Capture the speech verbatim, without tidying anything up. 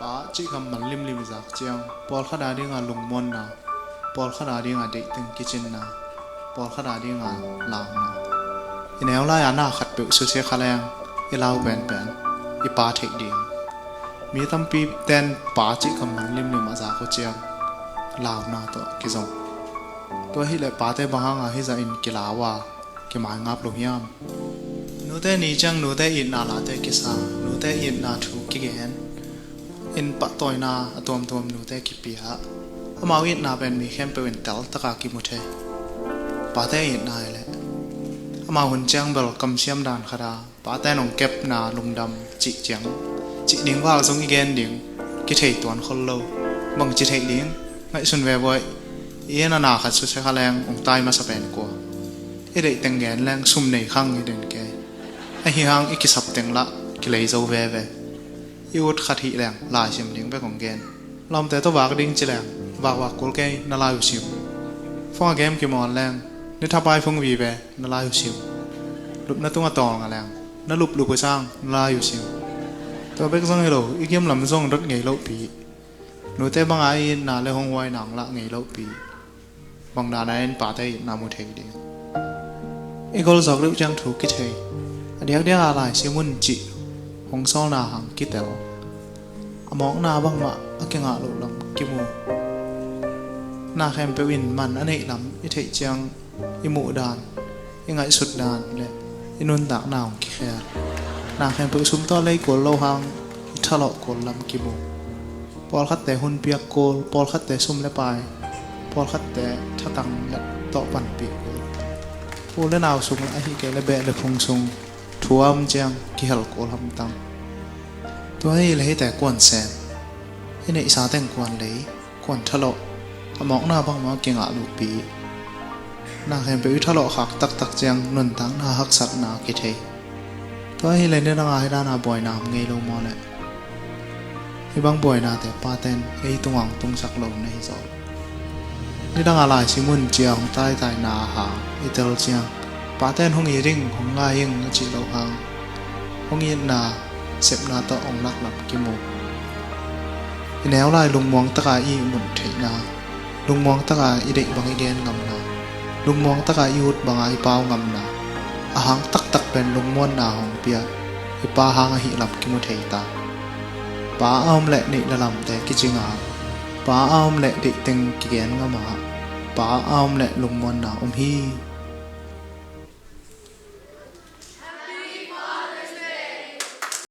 Pa cih kammal limlim i zak ciang pawlkhat a dinga lungmuanna, pawlkhat a dinga deihteng kicinna, pawlkhat a dinga launa. I neu lai-a na khat peuh susia kha leng i lau penpen i pa theih ding. Mi tampi ten pa cih kammal limlim a zak uh ciang launa tawh kizong. Tua hileh pate bang hanga hizah in kilau a kimaingap lo hiam? Nute ni ciang nute itna late kisa, nute itna thu kigen, in pahtawina a tuamtuam nute kipia. Amau itna pen mi khempeuh in teltaka kimu thei. Pate itna hileh amau hun ciang bel kamsiam dan khata, pate nong kepna lungdam cih ciang, cih ding val zong i gen ding kithei tuan khol lo. Bangci theih ding, ngaihsun ve buai. I en a na khat susia kha leng ong tai masa pen kua? I deih teng gen leng sum nei khang i den kei. Ahi hang i kisap teng lah kilei zo veve. I ut khat hih leng laisim ding bek ong gen. Lawmte tawh vak ding ci leng vakvak kul kei, na lai uh sim. Fong a game kimawl leng ni thapai phung vive, na lai uh sim. Lupna tunga tawlnga leng na luplup uh sang, na lai uh sim. Tua bek zong hi lo, i gimlam zong dot ngei lohpi. Nute banga i itna le hong huaina ong lah ngei lohpi. Bang dana in pate itna mu thei ding? I gol zawk deuh ciang thu kithei. A diakdiaka laisim un cih hong sawlna hang kitel. A mawkna bangmah a kingah loh lam kimu. Na khempeuh in man a neih lam i theih ciang i muh dan, i ngaihsut dan le i nuntakna hong kikhel. Na khempeuh sum tawh lei kul lo hang i thalawh kul lam kimu. Pawlkhatte hun piak kul, pawlkhatte sum le pai, pawlkhatte thatang le tawh panpih kul. U le nau sung le ahi kei le beh le phung sung thu a om ciang kihel kul hamtang. Tua hi le hite kuan sem? I neihsa teng kuan lei, kuan thalawh, a mawkna bangmah kingah luhpi. Na khempeuh i thalawh khak taktak ciang nuntakna haksatna kithei. Tua hi le nidanga hi dana buaina om ngei lo maw le? Hih bang buainate paten ei tunga ong tungsak lo na hi zaw. Nidanga laisim un cia hong taitaina a hang i tel ciang, paten hong it ing, hong ngai ing a cih loh hang hong itna sepna tawh hong lak lam kimu. I neu lai lungmuang taka i muh theihna, lungmuang taka i deih bang i gen ngamna, lungmuang taka i ut banga i pau ngamna, a hang taktak pen lungmuanna hong pia i pa hang ahi lam kimu thei ta. Pa a om leh neih le lamte kicinga, pa a om leh deihteng kigen ngama, pa a om leh lungmuanna om hi.